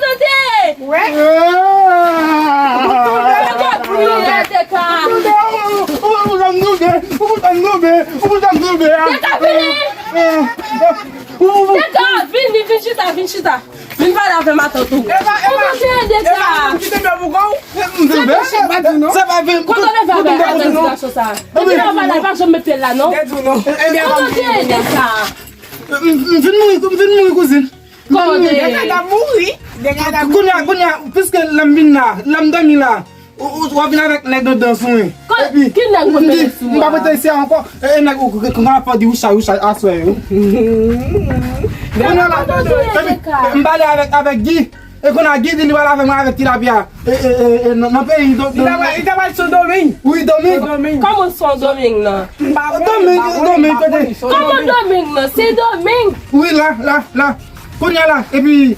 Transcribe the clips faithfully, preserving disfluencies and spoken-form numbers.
Tante! Wè. Tande, tande, tande. Deka, vini! Deka, vini, vin chita, vin chita. Vin pale avè matant ou. Kòman se ye, Deka? Kote w leve avè, avè ti gason sa? Depi lè w pa la, l pa janm met pye l la, non. Kote w ye, Deka? M vin mouri, m vin mouri, kouzin. Kote? Deka t ap mouri. Deka t ap mouri. Kounye a, kounye a, piske lè m vin la, lè m dòmi la, ou, ou, w ap vin avèk nèg nan dans ou, wi. Epi, ki nèg mwen mete sou a? M pa prete isi a ankò. E, e nèg ou, ou, ou, ou ap fè di wouchay, wouchay aswè, wi. Kounye a la, epi, m pale avèk, avèk Guy. E kounye a Guy di li pral avè mwen avèk tilapya. E, e, e, e, nan, nan peyi, do, do, li ta pral, li ta pral Sendomeng. Wi, Domeng. Sendomeng. Kòman Sendomeng nan? Domeng, Domeng, kote? Kòman Domeng nan? Se Domeng. Wi, la, la, la. Kounye a la, epi,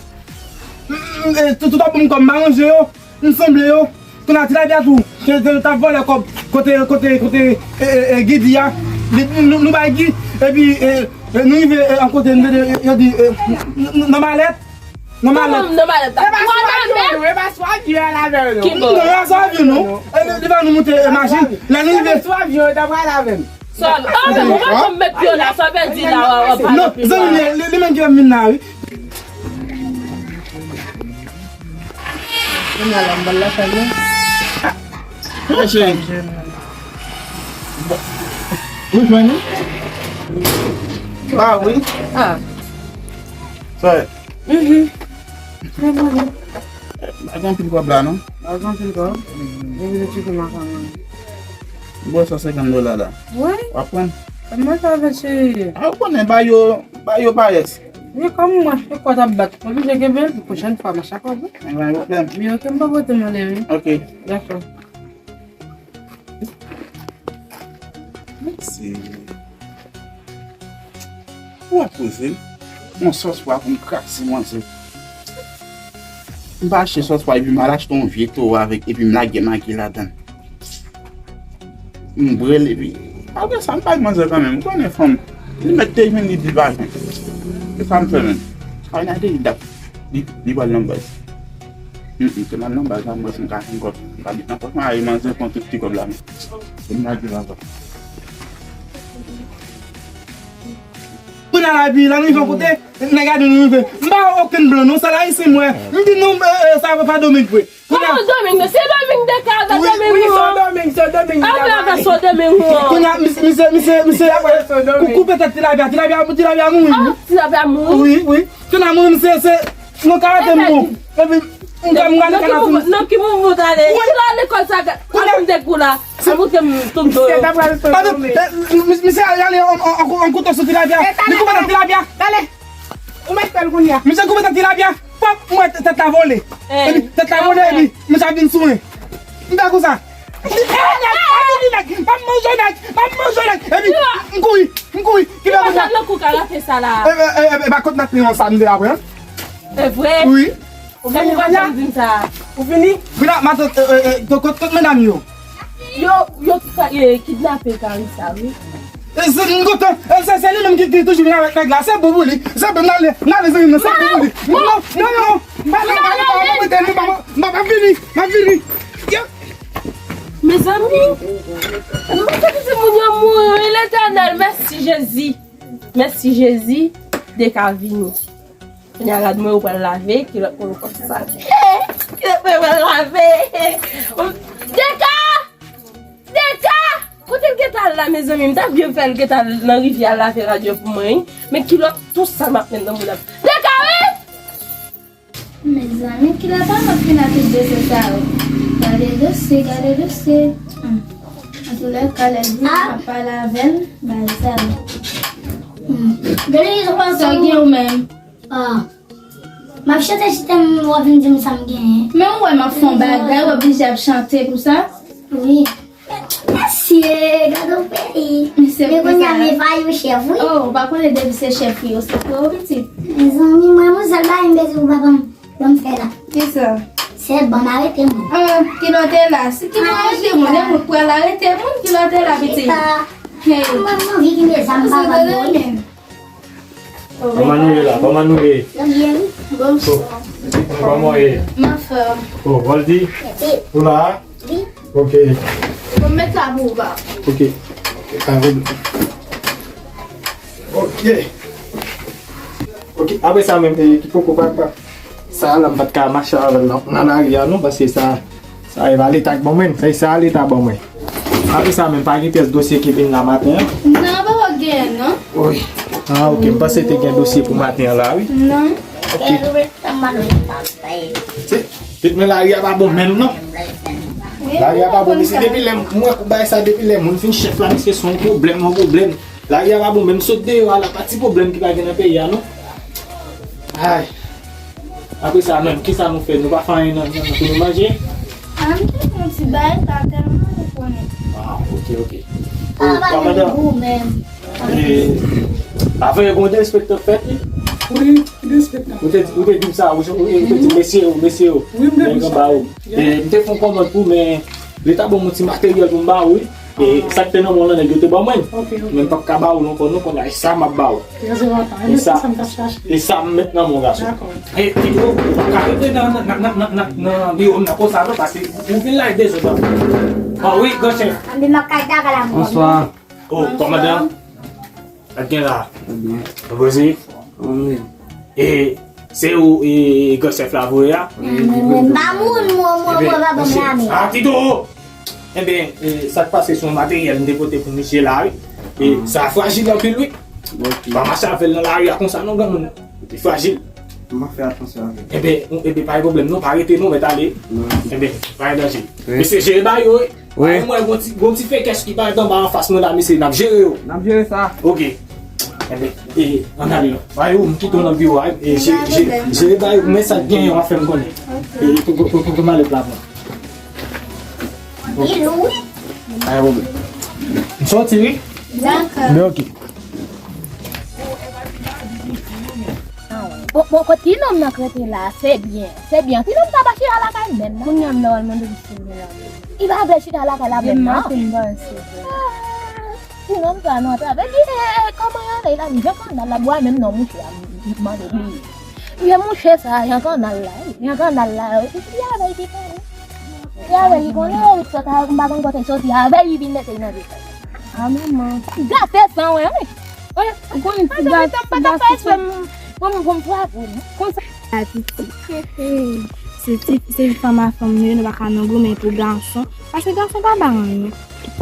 mm, mm, e, tout, tout ap bon kòb, m pa ranje yo, m sanble yo. Kounye a tilapya tou, ke, ke t ap vòlè kòb, kote, kote, kote, e, e, e, Guy di a. Li, nou, nou bay Guy, epi, e, e, nou rive, e, an kote, nou, yo, yo di, e, n-, n-, nan malèt. Nan malèt. Kòman nan malèt la? Twa nan men? E pa sou avyon, non, e pa sou avyon, non. Ki bò? Non, e pa sou avyon, non. E, li, li fè nou moute, e, machin. Lè nou rive. Sou avyon, yo ta pral avè m. Sa, ah, men mwen pa janm met pye w la, sa w pèdi la, w ap pale. Non, zanmi m, li, li menm ki fè m vin la, wi. Kounye a la, m ba l lakay mwen. Mwen cheri. Ou jwenn li? Ah, wi. Ah. Sa. Mhm. Pa gen anpil kòb la, non? Pa gen anpil kòb. Depi nou tcheke makann. Bon, san senkant dola la. Wi. W ap pran? Mwen sa vle cheri. Ah, ou konnen, ba yo, ba yo parès. Wi, kòm mwen, se kòt ap bat. Mwen oblije kenbe l pou pwochèn fwa, m a chak fwa. Pa gen pwoblèm. Wi, ok, m pa pote m ale, wi. Ok. Dakò. Mèsi. Ou ap poze yon sòs pwa pou m krase manzè. M pa achte sòs pwa epi m al achte yon vye towo avèk epi m lage magi ladan l. M boure l epi apre sa m bay manzè kanmenm. Ou konnen fanm, li mèt te jwenn li di l pa jwenn. Se sa m fè menm. Ay, n a de dap. Li, li pral nan baz. Humm, se nan baz la, mwen, si m ka fè kòb. M ka met nan pòch mwen, ay, manzè pran tout ti kòb la. Se m lage ladan. Kounye a la, epi, lè nou rive yon kote, nèg la di nou rive. M pa wè okenn blan, non, sèl Ayisyen m wè. M di non, e, e, sa pa Domeng vre. Kòman Domeng, non? Se Domeng Deka avè Domeng ou an. Wi, se Domeng, se Domeng. Apre avè se Domeng ou an. Kounye a, misye, misye, misye, misye, kou-, koupe tèt tilapya, tilapya, tilapya mouri, wi. Ah, tilapya mouri? Wi, wi. Kounye a, mwen, se, se, nou ka rete m bon. Epi, m ka, m ka, m ka. Nan ki mouvman w t ale? Ki lè lekòl sa, a moun te kou la. Sa montre m tonton yo. Misye t ap pral Sendomeng. Misye al ale an, an, an, an kouto sou tilapya. Li koupe tèt tilapya. Ou mèt fè l kounye a. Misye koupe tèt tilapya. Pòp, m wè tèt la vole. Epi, tèt la vole, epi, misye ap vin sou mwen. M fè konsa. M ap manje nèg, m ap manje nèg. Epi, m kouri, m kouri. Ki fè konsa? Nan kou karate sa la. E, e, e, e, e, pa kont nèg li yon sa, m te apre. Se vre? Wi. Ou fini kounye a? Ou fini? Vin ak matant, e, e, e, kot, kot medam yo? Yo, yo, e, kidnape Carissa, wi. E, se, m kontan. E, se, se li menm ki, ki toujou vin avèk nèg la. Se bon pou li. Se bon, n ale, n ale, zanmi m, se bon pou li. Non, non, non. M pa, m pa, m pa, m pa, m pa, m pa, m pa, m pa, m pa vini, m pa vini. Yo. Mezanmi, mwen santi timoun yo mouri, wi, Letènèl, mèsi Jezi. Mèsi Jezi, Deka vini. Kounye a, gad mwen, yo pral lave kilòt mwen konsa. Kilòt mwen pral lave. Deka! Deka! Kote l gentan al la, mezanmi? M ta byen fè l gentan al nan rivyè al lave rad yo pou mwen, wi. Men kilòt tou sal m ap met nan bouda m. Deka, wi! Mezanmi, kilòt a mwen fin a tout dosye sa yo. Gade dosye, gade dosye. Hmm. Antoulèka, lè l vini, m ap pale avè l, bagay sa yo. Hmm. Gade ki sa w gen ou menm. Ah. M ap chante, chante, m, w ap vin di m sa m genyen. Men ou wè m ap fè yon bagay, w oblije ap chante pou sa? Wi. Mesye, gade yon peyi. Men kounye a, men pa yon chèf, wi. Oh, ou pa konnen depi se chèf li yo se pou ou pitit. Mezanmi, mwen, mwen sèl bagay m bezwen pou papa m, ban m fè la. Kisa? Se ban m arete moun. Ah, kilòt la. Si kilòt arete moun, e moun pral arete moun, kilòt la, pitit. Hey. Mwen, mwen anvi vin de zam, papa m, wi. Kòman nou ye la? Kòman nou ye? Yo byen, wi. Bonswa. Kòman w ye? M anfòm. Oh, Voldy? Wi. Ou la? Wi. Ok. Bon, m met la pou ou, ba. Ok. Pa pwoblèm. Yeah. Ok, apre sa menm, e, ki poko pa, pa. Sa la, m pa t ka mache avè l nan, nan lari a, non, paske sa, sa e pa Leta k ban mwen, sa, sa Leta ban mwen. Apre sa menm, pa gen pyès dosye ki vin la maten an? Non, poko genyen, non. Wi. Ah, ok, m panse te gen dosye pou maten an la, wi. Non. Ok. Se, ritm lari a pa bon menm, non. Lari a pa bon, mesye, depi lè m wè kou bagay sa, depi lè moun fin chèf la, mesye, se yon pwoblèm, yon pwoblèm. Lari a pa bon, menm sot deyò a la, pa ti pwoblèm ki pa gen nan peyi a, non. Ay. Apre sa, menm, kisa nou fè? Nou pa fè anyen nan, nan, nan pou nou manje? Ah, m te fè yon ti bagay, pa tèlman nou konnen. Ah, ok, ok. Ah, pa gen gou, menm. E, pa vre, gon derespektan fèt, wi? Wi, derespektan. Ou te, ou te di m sa, ou, ou, ou te di mesye yo, mesye yo. Wi, m te di sa. Nèg anba ou. E, m te fè yon kòmand pou, men Leta ban m yon ti materyèl pou m ba ou, wi. E, sa k te nan men w lan, nèg yo te ban mwen. Ok, ok. Men m p ap ka ba ou l ankò, non, kounye a, e sa m ap ba ou. Trè enpòtan. E sa, e sa m met nan men w, gason. Dakò. E, Tito, ou pa ka rete nan, nan, nan biwo m nan konsa, non, paske ou vin la e dezòd la. Ah wi, gran chèf. Bonswa. Oh, kòmandan. Sa k gen la? Trè byen. Repoze? Wi. E se ou, e, gran chèf la voye a? Wi, wi, wi. M pa moun, mwen, mwen, mwen pa banm lame. Ah, Tito! Enben, e, sa k pase se yon materyèl m te pote pou misye la, wi. E sa frajil anpil, wi. Ok. Pa mache avè l nan lari a konsa, non, granmoun. Li frajil. M ap fè atansyon avè l. Enben, enben, pa gen pwoblèm, non, pa rete, non, mèt ale. Enben, pa gen danje. Mesye, jere bagay yo, wi. Wi. Mwen, gon ti, gon ti fekès ki parèt anba anfas mwen la, mesye, n ap jere yo. N ap jere sa. Ok. Enben, e, ann ale non. Bay ou, m kite w nan biwo a, e, je, je, jere bay ou, men sa k genyen, w ap fè m konnen. E, pou, pou, pou, pou malèt la, bon. Ok. Bay ou. M soti, wi. Dakò. Men ok. Bon, bon, kot ti nonm nan k rete la, se byen, se byen. Ti nonm sa pa chita lakay menm, non. Kounye a m nan wè l mande m si m vle la. Li pa vle chita lakay la menm, non. Maten m panse. Ah, ti nonm sa nan antrave. Li, e, e, kòman y ale la? Jan kannal la, bwa menm non, mouche a, m, m mande li. Vye mouche sa, jan kannal la, wi. Jan kannal la, wi. Li avè l ki konnen. Li avè l ki konnen, wi, sa ta, m pa konn kote l soti, avè l li vin mete l nan zye. Ah, manman. Gate san, wi, wi. Wi, ou konn ti gason, gason. Pou m, pou m frape w, non. Konsa. A pitit. Se ti, se fanm a fanm nou ye, nou pa ka nan goumen pou gason. Paske gason pa ba anyen.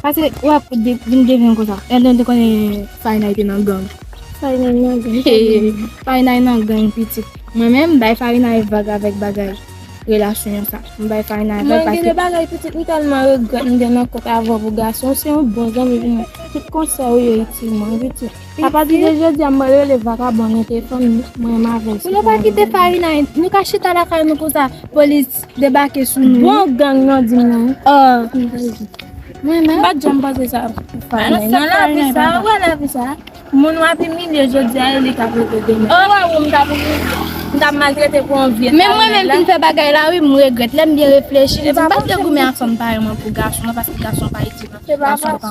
Paske, w ap de, vin devyen konsa. Èl nou te konnen Farinay te nan gang. Farinay nan gang. Farinay nan gang, pitit. Mwen menm, bay Farinay vag avèk bagay relasyon sa. M bay Farinay vag paske. Mwen gen de bagay, pitit, m tèlman regrèt m te nan kont avè w pou gason. Se yon bon zanmi pou mwen. Tout konsèy ou yo itil mwen, pitit. Apati de jodi a, mwen rele vakabon nan telefòn, mwen menm avè l. Pou nou pa kite Farinay, nou ka chita lakay nou konsa, polis debake sou nou. Bon gang nan di m nan. Ah. Mwen menm. M pa t janm panse sa pou Farinay. Nan lavi sa, ou wè lavi sa. Moun w ap imilye jodi a, e li k ap rete demen. Ou wè ou, m t ap imilye. M t ap maltrete pou yon vye. Men mwen menm fin fè bagay la, wi, m regrèt. Lè m byen reflechi, m di m pa t dwe goumen ak fanm parèy mwen pou gason an, paske gason pa itil. Gason pa.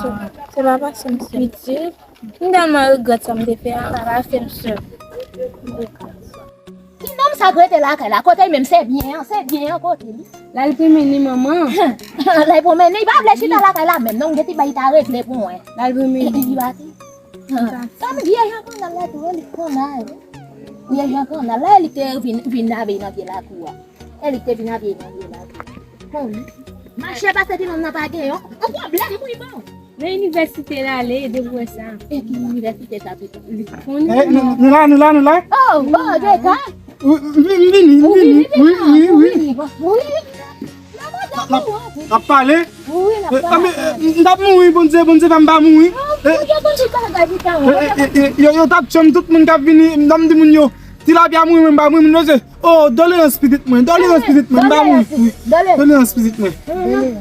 Se pa pasyans. Pitit. M tèlman regrèt sa m te fè a, sa pa fè m sè. Ti nonm sa k rete lakay la, kote l menm, se byen an, se byen an kote li. L al pwomennen manman. L al pwomennen, li pa vle chita lakay la menm, non, gen ti bagay li ta regle pou mwen. L al pwomennen. Li pati. Sa m vye jan kannal la tou, li kannal. Vye jan kannal la, li te vin, vin lave nan pye lakou a. E li k te vin abiye nan vye la. Mache pase ti nonm nan pa gen yon, yon pwoblèm pou li bon. Nan inivèsite l ale, depi w wè sa. E ki inivèsite sa pito? Li konnen. Eh, nou, nou la, nou la, nou la? Oh, bon, de ka. Wi, m vini, m vini, m vini. Wi, wi, wi. Wi. N ap, n ap pale. Wi, n ap pale. Ah, men, eh, m t ap mouri, Bondye, Bondye fè m pa mouri. Eh, eh, eh, yo, yo t ap tchè m, tout moun k ap vini, m t ap di moun yo, tilapya mouri, mwen m pa mouri, moun yo se Oh, doleyans pitit mwen, doleyans pitit mwen, m pa mouri. Wi, doleyans pitit mwen.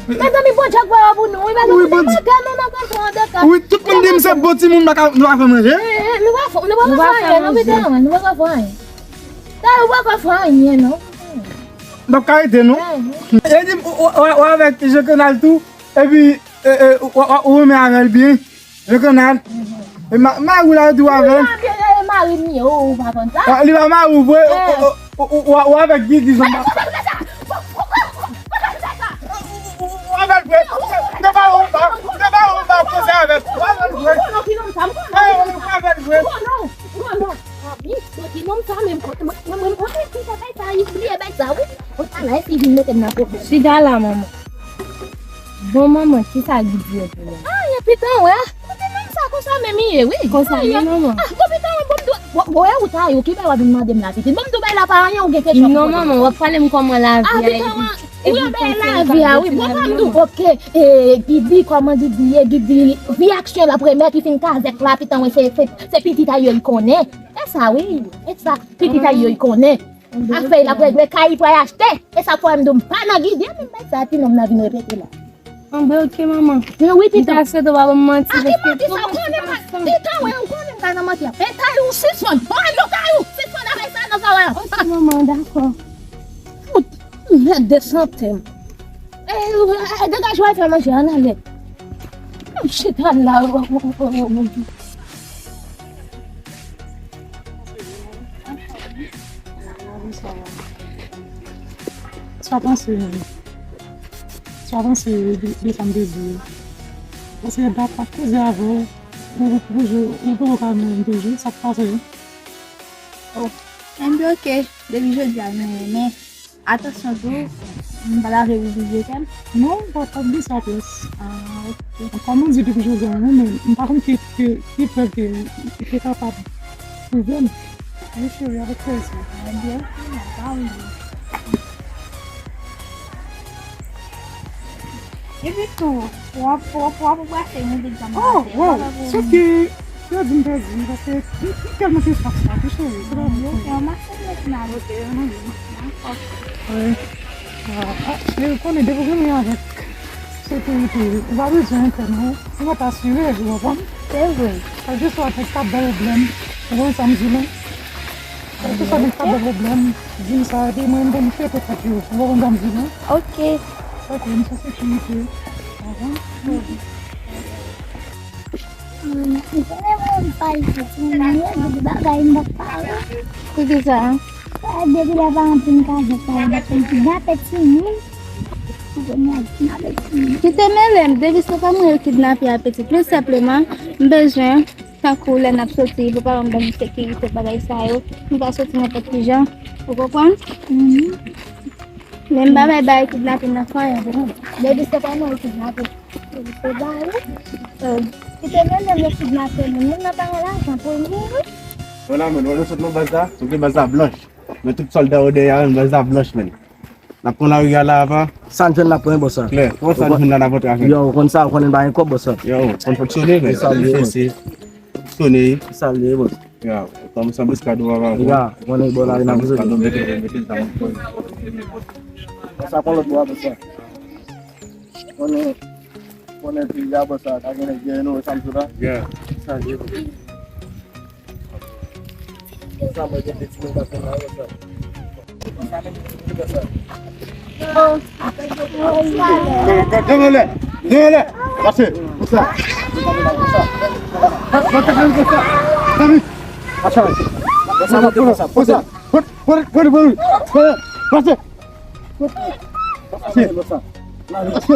Mezanmi, Bondye k voye w pou nou, wi, mezanmi, nou pa pè, nou nan konprann de ka. Wi, tout moun di m se bon timoun, m pa ka, nou pa fè manje. Nou pa fè, nou pa ka fè anyen, non, pitit mwen, nou pa ka fè anyen. Sa, nou pa ka fè anyen, non. M p ap ka rete, non. E di m, w, w, w avèk Jean Canal tou, epi, e, e, w, w, w renmen avè l byen. Jean Canal. E ma-, mari w la, ou di w avè l? Mari m ye, ou pa konn sa? Ah, li pa mari w vre, ou, ou, ou, ou, ou avèk Gigi Zamba. Ou avè l vre? Se pa ou pa, se pa ou pa koze avè l. Ou avè l vre? Ou avè l vre? Golo, golo. Ah, wi, bon, ti nonm sa menm, mwen, mwen, mwen, mwen, ti sa bay sa, li bliye bay sa, wi. Bon, sa la, epi vin mete m nan pwoblèm. Chita la, manman. Bon, manman, kisa Gidi ye pou la? Ah, epi tan, wè. Kote nonm sa konsa menm li ye, wi. Konsa li ye, manman. Ah, epi tan, wè, bon, m dwe, bon, bon, wè, ou ta yo, ki bay w ap vin mande m la, pitit. Bon, m dwe bay la pa anyen, ou gen kesyon. Non, manman, w ap pale m kòman lavi a ye. Ou yo bèl lavi a, wi. Bon, pa m di w, oke, e, Gidi, kòman Gidi ye, Gidi, vi aksyon la premyè ki fin kazèk la, pitan, wi, se, se, se pitit a yo, li konnen. E sa, wi, e sa, pitit a yo, li konnen. Afè, l ap regle kay, li pral achte. E sa, fò m di w, m pa nan Gidi, e menm bay sa, ti nonm nan vin repete la. Anben, oke, manman. Wi, pitan. M ta swete w pa ban m manti, paske... A, ki manti sa, ou konnen m pa, pitan, wi, ou konnen m pa nan manti. E kay ou sispann, pa al nan kay ou, sispann avèk sa, nan sa, wè. Oke, manman, dakò. Fout, mèt de sante m. E, e, degaj w al fè manje, ann ale. Chita la. Sa panse, sa panse de, de sa m te di yo. Paske dat pa t koze avè w, ou, ou, ou, ou poko ka menm toujou, sa k pase? Oh, enben, oke. Depi jodi a, nou renmen. Atansyon tou, m pa ta vle ou bliye kè m. Non, m pa, pa bliye sa plis. Ah, oke. Kòm ou di depi jodi a, nou renmen, m pa konn ki, ki, ki prèv ke ou te kapab pwouve m. Wi, cheri, avèk plezi. Enben, oke, m pa bliye. Epi tou, w ap, w ap, w ap brase yon egzanp nan tèt. Oh, wow. Sòf ke, yo di m pèdi, paske m, m tèlman te fas la, tou cheri, se pa vre. Yo fè yon mache mèt nan. Ok, ann ale. Dakò. Wi. Ah, ah, e ou konnen, depi w gen men avèk sekirite, ou pa bezwen entèn, non. Ou mèt asire, ou konprann? Se vre. Kèlkeswa nèg k ap ba w pwoblèm, ou konn sa m di, non? Kèlkeswa nèg k ap ba w pwoblèm, di m sa, epi mwen, m konn trete tèt yo. Ou konprann sa m di, non? Ok. Ok, m sou sekirite. Avan. Mwen, mwen, mwen pale de timoun yo, de bagay m pa pale. Poukisa? Depi lè pa antre nan kay sa, yo t ap kidnape timoun. Yo t ap kidnape timoun. Ki te mele m, depi se pa mwen yo kidnape a, pitit. Tou senpleman, m bezwen, tankou lè n ap soti, pou papa m ban m sekirite, bagay sa yo. M pa soti nenpòt ki jan. Ou konprann? Mhm. Men m pa bay bagay kidnape nan fanmi an, depi se pa mwen yo kidnape. Se ba ou. Ki te mele m yo kidnape moun. Moun nan pa gen lajan pou l mouri. Vwala, men, nou sot nan baz la, nou gen baz la blanch. Men tout sòlda yo dèyè a, men baz la blanch, men. N ap pran lari a la, apa. Sa n jwenn n ap pran, bòs la. Klè. Kòman sa n jwenn la, n ap antre avè l. Yo, ou konn sa, ou konnen n pa gen kòb, bòs la. Yo, konn fonksyone, men. Fonksyone. Salye, bòs. Ya, kòm sa, bòs kado a, ya, konnen bò la, nan bouzen. Sa pran lòt bò a, bòs la. Konnen, konnen peyi a, bòs la, ka gen nèg dèyè nou, sa m sot la. Ya. Sa ye, bòs. Sa mwen gen de timoun k ap vin la, bòs la. Sa menm ki bòs la. Devan lè, devan lè. Pase, konsa. Konsa. Konsa, konsa. Zanmi. Pase. Konsa, konsa. Konsa. Pase. Pase. Pase. Pase.